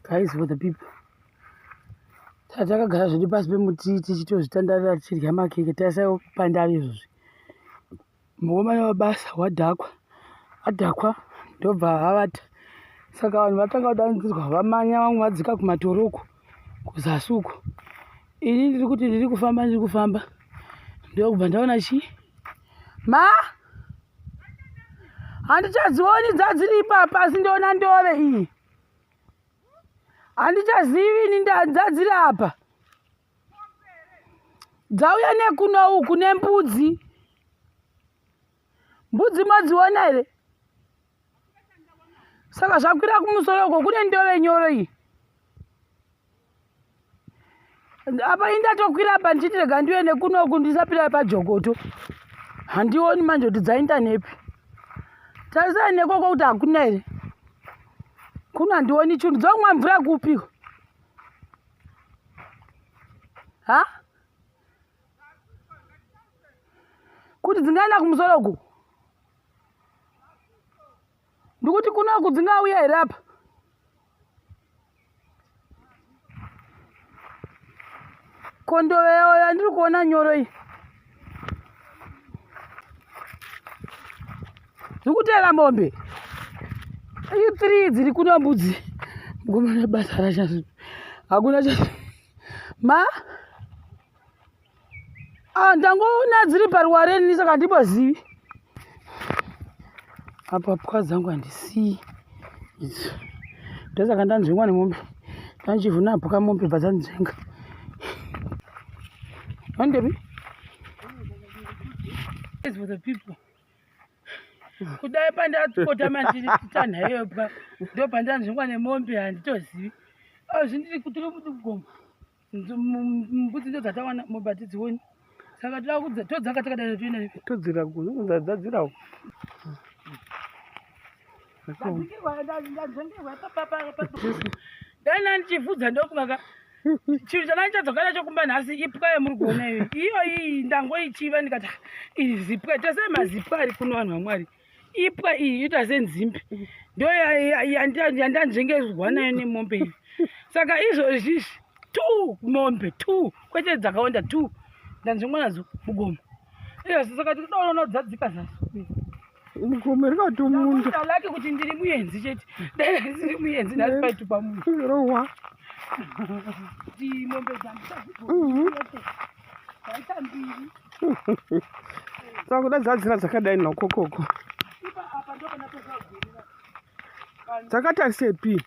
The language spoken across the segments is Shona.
Guys for the people. Tatakagara zvedu pasi pemuti tichitozvitandarira tichidya makeke taisaiwo pandari izvozvi. Mukomana webasa wadhakwa adhakwa ndobva avata. Saka vanhu vatanga kudanidzirwa vamanya vamwe vadzika kumatoro uko kuzasi uko. Ini ndiri kuti ndiri kufamba ndiri kufamba ndokubva ndaona chii ma handichadzioni dzadziri ipapa asi ndoona ndove iyi handichazivi ini dzadziri apa dzauya nekuno uku nembudzi mbudzi modziona here saka zvakwira kumusoro uko kune ndove nyoro iyi apa indatokwira apa ndichiti rega ndiuye nekunoku ndisapira pajokoto handioni manje kuti dzainda nepi tarisai nekoko kuti hakuna here kuno handioni chinhu dzomwa mvura kupiko ha kuti dzingaenda kumusoro uku ndikuti kunoku dzingauya here apa ko ndove yandiri kuona nyoro iyi dziri kuteera mombe i3 dziri kuno mbudzi mukomana basa racha hakuna cha ma Ah, ndangoona dziri paruware ini saka handimbozivi. Apa pwa dzangu handisiyi idzi. Ndosaka ndanzvengwa nemombe. Ndanchivhuna pwa mombe bva dzanzvenga. Handepi? For the people. Kudai pandakotama ndichitanha iyo pwa ndopandanzvengwa nemombe handitozivi. Oh, zvindiri kutiri kugomo. Mbudzi ndo dzatawana mombe hatidzioni saka toda kudza todzaka takadai toenda nepi todzira kudzadzira uko dai ndandichivhudza ndokumaka chinhu chandandichadzoka nacho kumba nhasi ipwa yamuri kuona iyo iyo iyi ndangoichiva ndikati ah, iri zipwa tese mazipwa ari kuno vanhu vamwari ipwa iyi ita senzimbe ndo yandanzvengerwa nayo nemombe iyi saka izvozvizvi two mombe two kwete dzakawanda two ndanzvengwa nadzo mugomo izvozvi saka tinoda kuona dzadzika zasi mugomo rikatomundu laki kuti ndiri muyenzi chete dai ndiri muyenzi nhasi paitupa munhu rohwa kuti mombe dzangu dzaita mbiri Saka kuda dzadzira dzakadai nokokoko. Dzakatarisepi?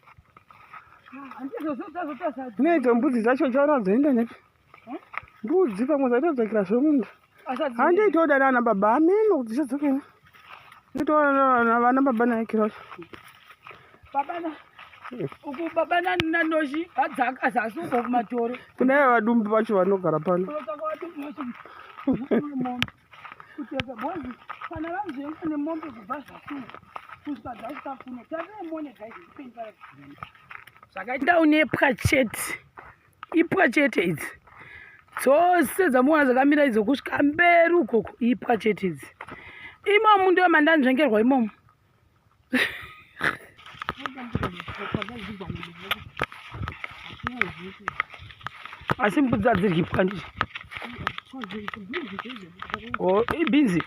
Nedzo mbudzi dzacho chaona dzoenda nepi? Mbudzi pamwe dzaitodzokera zvemunda. Handei toda nana baba ameno kuti dzichadzokera. Nditoona vana baba naikira vacho. Baba na uku baba nanoshi vadzaka zasi uko kumatoro. Kuna vadumbi vacho vanogara pano. Kuteka bozi kana vanzvenga nemombe kubva zasi uko kusvika dzasvika kuno tave mone guys ndipeni para zvakaita unepwa chete ipwa chete idzi dzose dzamuona dzakamira idzo kusvika mberi ukoko ipwa chete idzi imomu ndiyo mandanzvengerwa imomo asi mbudzi hadziryi pwa ndizvo o ibhinzi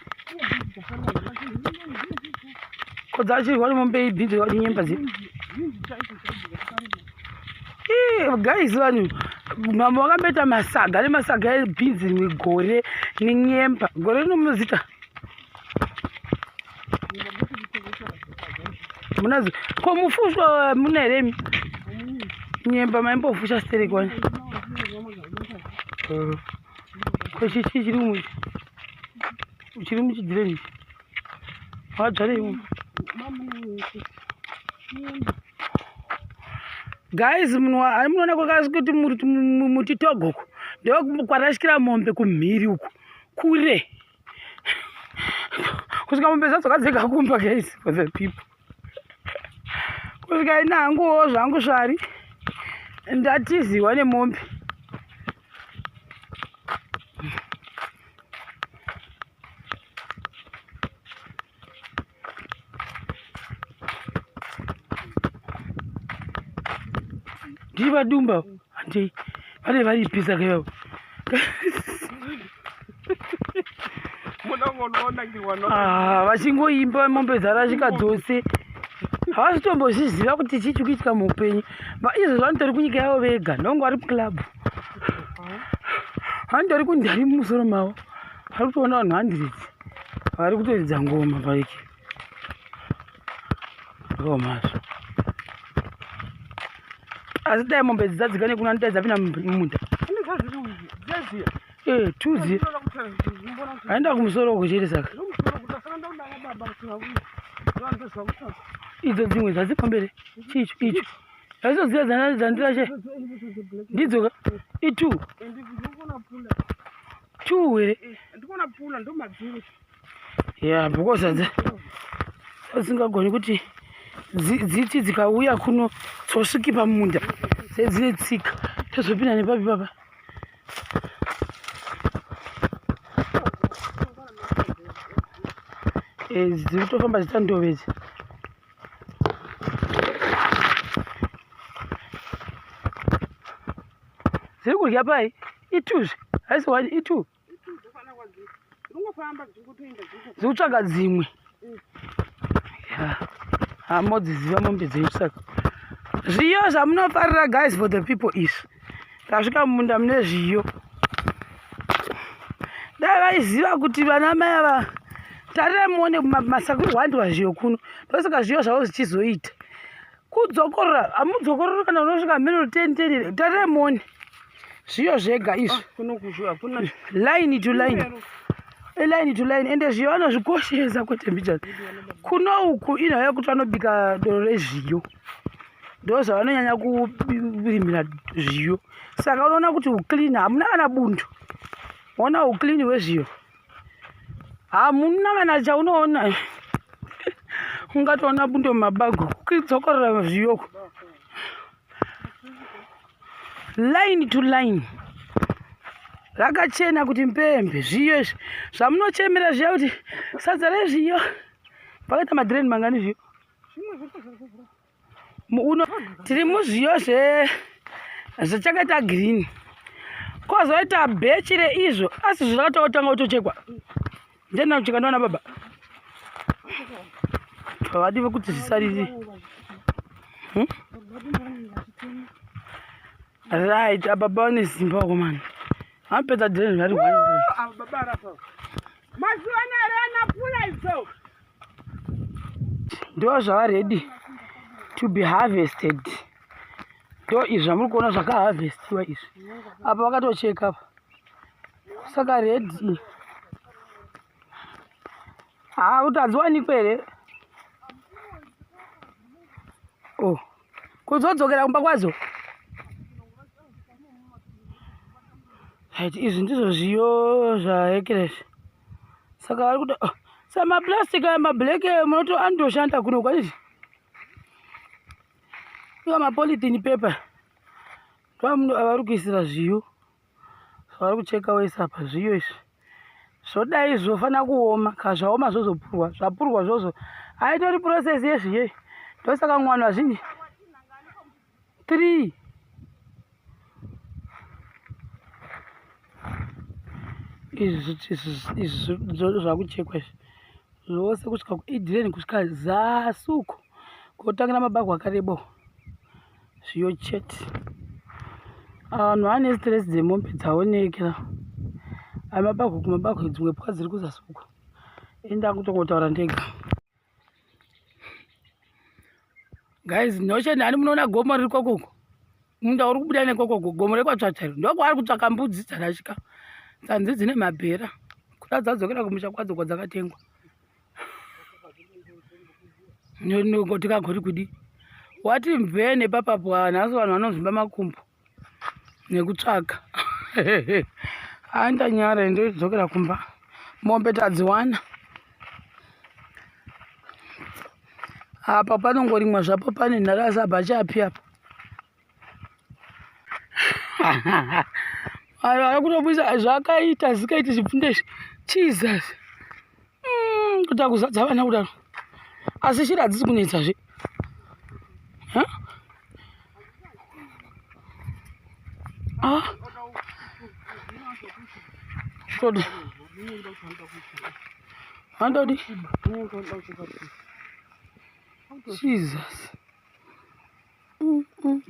ko dzachirwa nemombe ibhinzi nyemba dzi guys vanhu mambo vakamboita masaga nemasaga ebhinzi rimwe gore nenyemba gore rino munozita munazo ko mufushwa muna here imi nyemba maimbofusha stereki wani ko chichi chiri umu chiri muchidireni ichi wadzvarei umu guys munhu munoona kwakazi kuti muti togoko ndokwarashikira mombe kumhiri uku kure kusvika mombe dzadzoka dzega kumba guys for the people kusvika ina hanguwo zvangu svari ndatiziwa nemombe Ndiri vadumba handei. Vane varipi saka ivavo? Ah, vachingoimba mombe dzarashika dzose havasi tombozviziva kuti chii chiri kuitika muupenyu izvo vanotori kunyika yavo vega ndonge vari muclub vanotori kundari mumusoro mavo vari kutoona vanhu hundreds vari kutoridza ngoma paiki Zvakaomazvo. Asi dai mombe dzadzika nekuna dai dzapinda mumunda. Eh, tuzi. Aenda kumusoro uko chete saka. Idzo dzimwe dzadzipambere. Chicho icho. Aizo dziya dzandira che. Ndidzo ka. Itu. Two here. Ndikuona pula ndomadziri. ya because hadzi asingagoni kuti dziti dzikauya kuno dzosviki pamunda sedzine tsika tozopinda nepapi papa eh, dziri kutofamba dzita ndove idzi dziri kudya pai ituzve haisi one itu dzikutsvaga dzimwe hamodziziva mombe dzenyu saka zviyo zvamunofarira guys for the people izvi tasvika mumunda mune zviyo dai vaiziva kuti vana mai ava tarirai muone masakurwandwa zviyo kuno ndosaka zviyo zvavo zvichizoita kudzokorora hamudzokorori kana unosvika mheno ten ten tarirai muone zviyo zvega izvi ah, line to line line to line ende zviyo vanozvikoshesa kwete mbichana kuno uku inhau yekuti vanobika doro rezviyo ndo zvavanonyanya kurimira zviyo saka unoona kuti uclean hamuna kana bundu ona uclean hwezviyo hamuna kana chaunoona ungatoona bundo mumabago kudzokorora zviyoko line to line rakachena kuti mpembe zviyo izvi zvamunochemera zviya kuti sadza rezviyo pakaita madhireni mangani zviyo uno tiri muzviyo zve zvachakaita green kozoita bhechi reizvo asi zvakatotanga kutochekwa ndenda kucheka ndiwana baba vadi vekuti zvisariri hmm? right apa baba vane simba vakomana vanopedza drain vari ndo zvava ready to be harvested ndo izvi zvamuri kuona zvakaharvestiwa izvi apa vakatocheka apa saka ready haa kuti hadziwanikwe here o oh. kuzodzokera kumba kwadzo right izvi ndizvo zviyo zvaekereshi saka vari kuda oh, sa maplastic aya mablack munoto anotoshanda kuno kwaizvi iwa mapolythene paper ndoavari kuisira zviyo zvavari kucheka wese apa zviyo izvi zvodai zvofanira kuoma ka zvaoma zvozopurwa zvapurwa zvozo haitori process yezviyo iyi ndosaka mwana vazhinji three izvi izvi zvakuchekwa izvi zvose kusvika kuidireni kusvika zasi uko kotangira mabagwa akareba zviyo chete vanhu vane stress dzemombe dzaonekera amabagwa kumabagwa dzimwe pwa dziri kuzasi uko enda kutongotaura ndega guys noche ndani munoona gomo riri kokoko munda uri kubuda nekokoko gomo rekwatsvatsva iri ndokwaari kutsvaka mbudzi dzarashika dzanzi dzine mabhera kuda dzadzokera kumusha kwadzo kwadzakatengwa tikagoti kudi wati mvee nepapapwa nhasi vanhu vanozvimba makumbo nekutsvaga andanyara ndodzokera kumba mombe tadziwana apa panongorimwa zvapo pane nharasi apa chapi apa vari kutobudisa zvakaita zikaiti zvipfunde izvi jesus mm, kuita kuzadza vana kudaro asi shiri hadzisi kunetsa zve Ah. Toda. Handodi. Jesus.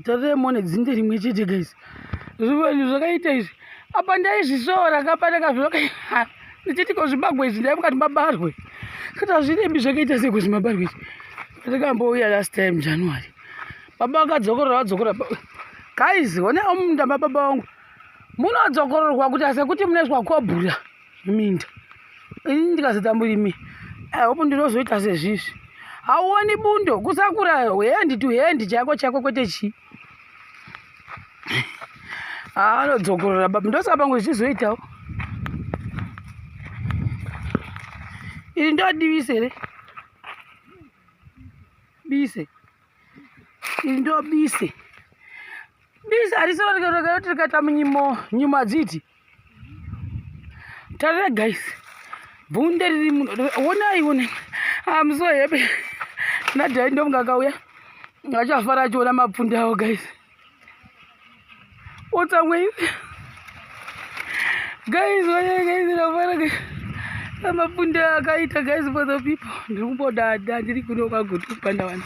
Tatemone dzinde rimwe chete guys. Zvivanhu zvakaita izvi. Apa ndaizvisora kapana kazvoka. Ndichiti ko zvibagwe izvi ndaimuka mabarwe. Kuti hazvirembi zvakaita sei kuzvimabarwe izvi. Ndakambouya last time January. Baba vakadzokorora vadzokorora. Guys, ona munda mababa vangu. Munodzokororwa kuti asekuti munoiswa kobhura minda. Ini ndikazoita murimi. I hope ndinozoita sezvizvi. Hauoni bundo kusakura hand to hand chako chako kwete chii. Anodzokorora baba ndosaka pamwe zvichizoitawo. Iri ndodivise here? Bise. Iri ndobise. Bise harisiro rikati rikaita munyimo nyimo hadziiti. Tarira guys. Bvunde riri muno. Onai onai. I'm so happy. Nadhai ndomunga akauya. Achafara achiona mapfunde awo guys. Otsamwe guys, onai guys ndafara guys. Mapfunde akaita guys for the people. Ndiri kumbodada ndiri kuno kwaGutu pandawana.